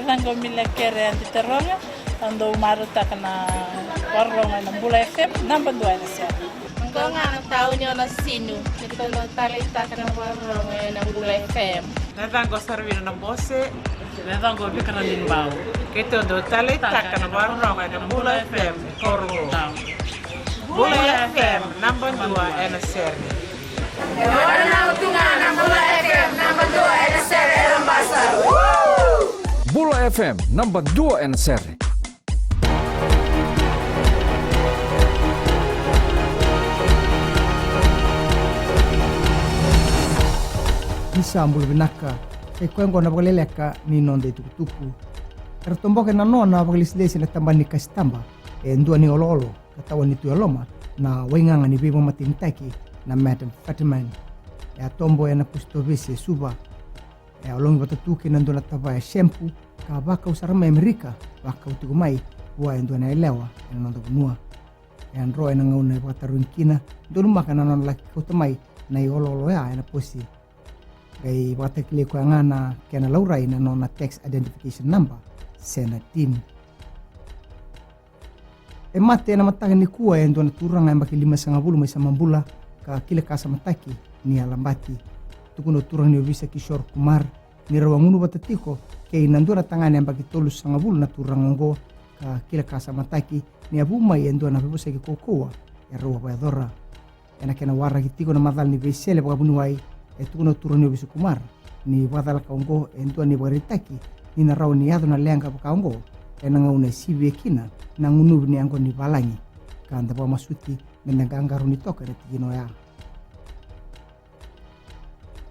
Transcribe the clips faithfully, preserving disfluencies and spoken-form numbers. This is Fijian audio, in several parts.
Yacaqu o Mila Kere Aditaroga, au dau marautaka na vakarorogo ena Bula F M, naba dua ena sere. Qo ga na tauni o Nasinu, keitou dau taleitaka na vakarorogo ena Bula F M. Yacaqu o Saravina Nabose. Yacaqu o Vikarani Bau. Keitou dau taleitaka na vakarorogo ena Bula F M, Korogou. Bula F M, naba dua ena sere. E ora na utu ga na Bula F M, naba dua ena sere e Labasa. Bula F M, naba dua ena sere. Ni sa bula vinaka, sa i koya oqo na vakaleleka ni noda itukutuku. Era toboka ena nona vakalesilesi na tabana ni kasitaba e dua na ioloolo ka tawa ni tu e loma na waigaga ni veivakamatenitaki na methamphetamine. E a tobo ena post office e Suva. E a logi vata tu kei na dua na tavaya shampoo ka vakau sara mai Amerika, vakau tiko mai vua e dua na yalewa ena noda vanua. E a dro ena gauna e vakatarogi kina, donumaka na nona laki kauta mai na ioloolo oya ena posi. Qai vakatakilai koya ga na kena laurai na nona tax identification number se na tin. E mate ena mataka nikua e dua na turaga yabaki limasagavulu mai Samabula ka kilakasamataki ni Alabati. Tukuna o turaga ni ovisa Kishore Kumar ni rau a gunu vata tiko kei na dua na tagane yabaki tolusagavulu na turaga oqo ka kilakasamataki ni a vu mai e dua na veivosaki kaukauwa e rau a vakayacora. Ena kena waraki tiko na macala ni veisele vakavuniwai, e tukuna o turaga ni ovisa Kumar ni vakacalaka oqo e dua na ivakaraitaki ni na rawa ni yaco na leqa vaka oqo ena gauna e sivia kina na gunuvi ni yaqona ni valagi, ka da vakamasuti me da qaqarauni toka ena tikina oya.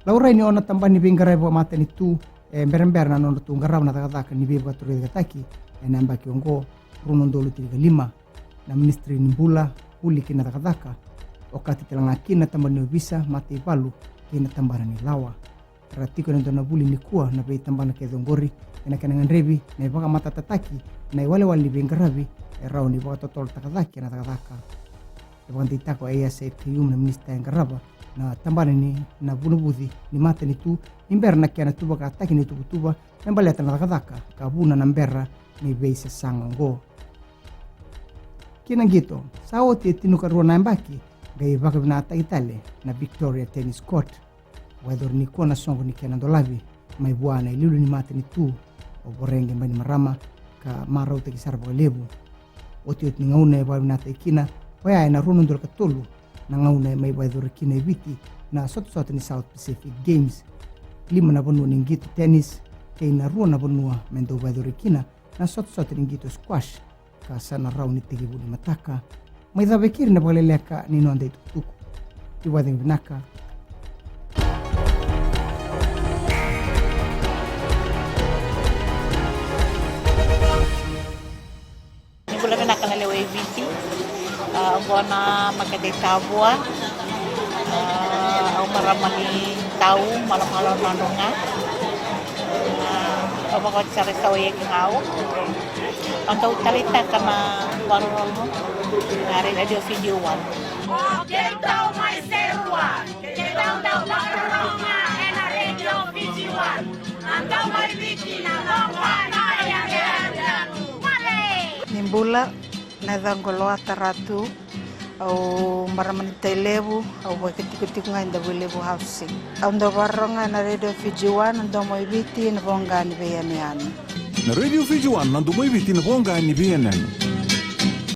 Laurai ni o na tabana ni veiqaravi vakamatanitu e berabera na nodratou qarava na cakacaka ni veivakatorocaketaki ena yabaki oqo, rua na udolu tinikalima. Na Ministry ni Bula, Vuli kei na Cakacaka, okati tale ga kina na tabana ni ovisa, mataivalu kei na tabana ni lawa. Era tiko ena dua na vuli nikua na veitabana kece oqori ena kena gadrevi na ivakamatatataki na iwalewale ni veiqaravi e rawa ni vakatotolotaka cake na cakacaka. E vakadeitaka o Aiyaz Sayed-Khaiyum, na minisita e qarava na tabana ni na vunavuci ni matanitu, ni bera na kena tuvakataki na ituvatuva me baleta na cakacaka ka vuna na bera ni veisasaga oqo. Ki na qito, sa oti e tinikarua na yabaki qai vakavinakataki tale na Victoria Tennis Court. Vakayacori nikua na soqo ni kena dolavi mai vua na iliuliu ni matanitu o Voreqe Bainimarama ka marautaki sara vakalevu. Otioti ni gauna e vakavinakataki kina, oya ena rua na udolu ka tolu na gauna e mai vakayacori kina e Viti na sotasota ni South Pacific Games. Lima na vanua ni qito tennis kei na rua na vanua me dau vakayacori kina na sotasota ni qito squash, ka sa na rawa ni tekivu ni mataka. Mai cava e keri na vakaleleka ni noda itukutuku. Ni vakacegu vinaka. Ni bula vinaka na lewe i Viti. A, oqo na makete i Tavua. A, au marama ni Tau, Malomalo, Nadroga. A, au vakaoti sara e Sauaiaki ga au. Au dau taleitaka na vakarorogo na Radio Fiji One. O keitou mai Serua, keitou dau vakarorogo ena Radio Fiji One. Na domo i Viti, na domo i Viti. Ni bula, na yacaqu o Loata Ratu. Au marama ni Tailevu, au vakaitikotiko ga e Davuilevu Housing. Au dau vakarorogo ena Radio Fiji One, na domo i Viti, na voqa ni veiyanuyanu. Na Radio Fiji One, na domo i Viti, na voqa ni veiyanuyanu.